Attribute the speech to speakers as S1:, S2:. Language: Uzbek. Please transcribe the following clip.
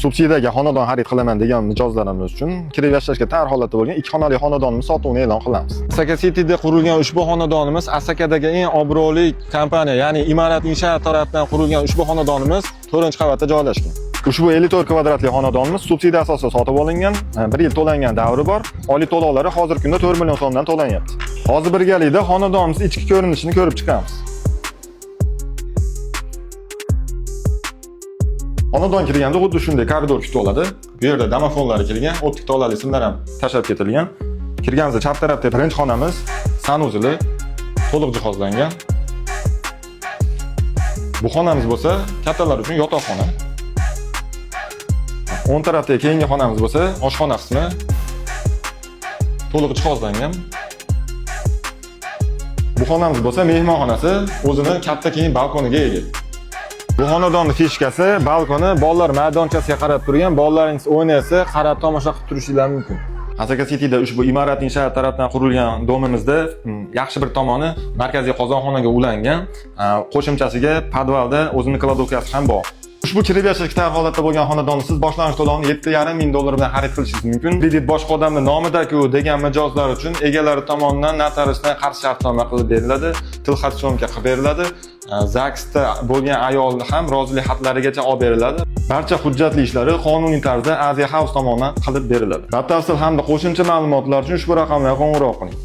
S1: Subsidiyaga xonadon xarid qilaman degan mijozlarimiz uchun kirib yashashga tayyor holatda bo'lgan ikki xonali xonadonimiz sotuvini e'lon qilamiz.
S2: Asaka Cityda qurilgan ushbu xonadonimiz Asakadagi eng obro'li kompaniya, ya'ni Imarat Inshoot tarafidan qurilgan ushbu xonadonimiz 4-qavatda joylashgan.
S1: Ushbu 54 kvadratli xonadonimiz subsidiya asosida sotib olingan, 1 yil to'langan davri bor. Oylik to'lovlari hozirgi kunda 4 million so'mdan to'lanyapti. Hozir birgalikda xonadonimiz ichki ko'rinishini ko'rib chiqamiz. Xonadon kirganda xuddi shunday koridor kutib oladi. Bu yerda domofonlari kirgan, optik tolali simlar ham tashlab ketilgan. Kirganimizda chap tarafda birinchi xonamiz sanuzeli, to'liq jihozlangan. Bu xonamiz bo'lsa kattalar uchun yotoqxona. O'ng tarafdagi keyingi xonamiz bo'lsa oshxona qismi, to'liq jihozlangan. Bu xonamiz bo'lsa mehmonxonasi, o'zini katta keng balkoniga ega.
S2: Bu xonadonning fishkasi balkoni bolalar maydonchasiga qarab turgan, bolalaringiz o'ynasa, qarab tomosha qilib turishinglar mumkin.
S1: Asaka Cityda ushbu Imarat Inshoot tarafidan qurilgan domimizda yaxshi bir tomoni markaziy qozonxonaga ulangan, qo'shimchasiga podvalda o'zini kladovkasi ham bor. Ushbu kirib yashashga tayyor holatda bo'lgan xonadonni siz boshlang'ich to'lovni 7,5 ming dollar bilan xarid qilishingiz mumkin. Kredit boshqa odamning nomida-ku degan mijozlar uchun egalari tomonidan notariusdan qarz shartnoma qilib beriladi, tilxat syomka qilib beriladi. ZAGSda bo'lgan ayolni ham rozilik xatlarigacha olib beriladi. Barcha hujjatli ishlari qonuniy tarzda Asia House tomonidan qilib beriladi. Batafsil hamda qo'shimcha ma'lumotlar uchun ushbu raqamlarga qo'ng'iroq qiling.